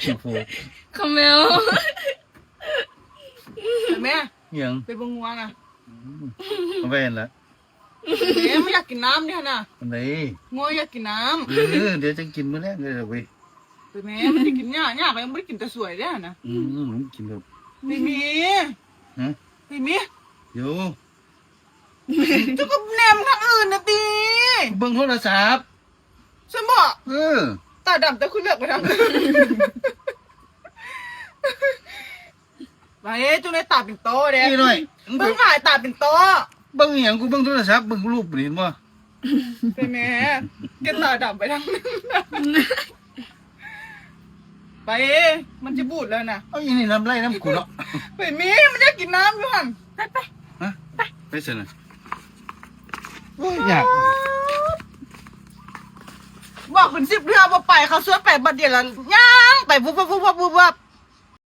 ຂີ້ໂພ ຂະແມວ ແມ່ ຫຍັງ? ໄປເບິ່ງງົວນະ ອືມ ເອົາໄວ້ຫັ້ນລະ ແມ່ ມັນຢາກກິນນ້ຳເດ້ຫັ້ນນະ ອັນໃດ? ງົວຢາກກິນນ້ຳ ເອີ ດຽວຈະກິນມື້ແລງເດີເວີຍ ແມ່ ມັນໄດ້ກິນຫຍ້າ ຫຍ້າກໍຍັງບໍ່ໄດ້ກິນ ແຕ່ສວຍເດ້ຫັ້ນນະ ອືມ ກິນແລ້ວ ໄປມີ ຮະ? ໄປມີ ໂຢ ເຈົ້າກໍແນມທາງອື່ນນະຕິ ເບິ່ງໂທລະສັບ ຊັ້ນບໍ? ເອີ ຕາດຳແຕ່ຄືເລືອກໄປທາງອື່ນ ໄປ ເຈົ້າໄດ້ຕາເປັນຕໍ່ເດ້ ອີນ້ອຍ ເບິ່ງຫຼາຍຕາເປັນຕໍ່ ເບິ່ງອີ່ຫຍັງ ກູເບິ່ງໂທລະສັບ ເບິ່ງຮູບນີ້ ເຫັນບໍ່? ໄປແມ່ ແກຕາດຳໄປທາງນັ້ນ ໄປ ມັນຈະບູດແລ້ວນະ ເອົາອີ່ນີ້ນ້ຳໄຫຼນຳກູເນາະ ໄປແມ່ ມັນຢາກກິນນ້ຳຢູ່ຫັ້ນ ໄປ ໄປ ຮະ? ໄປໃສນະ? ໂອ້ຍ ຍາກ ບອກເປັນສິບເທື່ອບໍ່ໄປ ເຂົາຊວນໄປບັດດຽວລະຍ່າງໄປ ວຶບໆໆ